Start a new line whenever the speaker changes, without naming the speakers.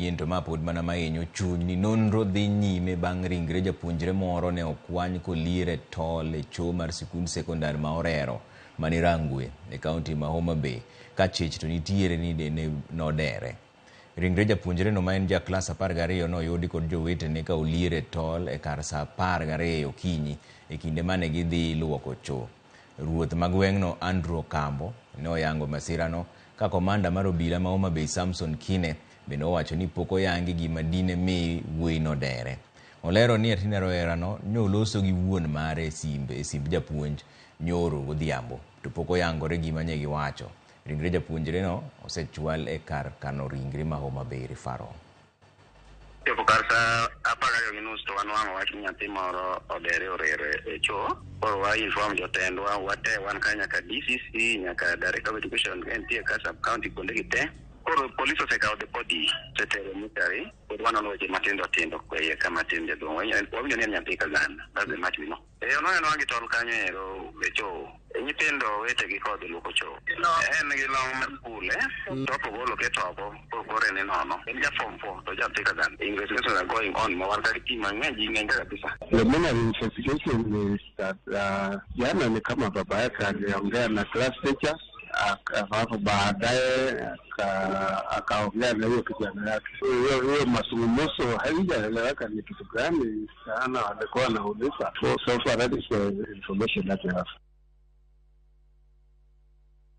Yien to ma pod mana mahinyo chuny ni nonro dhi nyime bang' ringre japuonjre moro ne okwany kolier e tol e choo mar sikund sekondar ma Orero mani Rangwe e kaunti ma Homa Bay ka chich to nitiere ni dende nodere. Ringre japuonjreno ma en ja klas 12 noyudi kod jowetene ka olier e tol e kar saa 12 okinyi e kinde mane gidhi luoko choo. Ruoth ma gweng'no Andrew Okambo ne oyango masirano ka komanda mar obila ma Homa Bay Samson Kine bende owacho ni pok oyangi gima dine mi wuoyino dere. Olero ni atina rowerano nyoloso gi wuon mare e simb e simb japuonj nyoro godhiambo to pok oyangore gima nye giwacho. Ringre japuonjreno osechwal e kar kano ringre ma Homa Bay Referral.
Chopo kar saa 12:30 to wanwang'o wach ni nyathi moro odere orero e choo. Koro wa inform jotendwa wate wan ka nyaka DCC nyaka Director of Education nitie ka sub county kuonde gi te. Koro police osekawo the body osetero mortuary. Pod wanono weche matindo tindo e iye ka matin jaduong'. Wawinjo ni en nyathi Kaganda. That's the much we know. Eh, onwang'e anwang'a gi tol kanyo ero e choo. E nyithindo wetegi kodhi luoko choo. En gi long mar skul eh. Top ogolo oketo oko, koro kore ni nono. En ja form 4 to ja Thika Ganda. Investigations are going on ma wan ka gi ji mang'eny, ji ng'eny ka kabisa.
Preliminary investigation is that jana ni kama baba yake aliongea na class teacher alafu baadaye akaongea na hiyo kijana yake. Hiyo mazungumzo haijaeleweka ni kitu gani sana walikuwa wanauliza. So far that is the information that we have.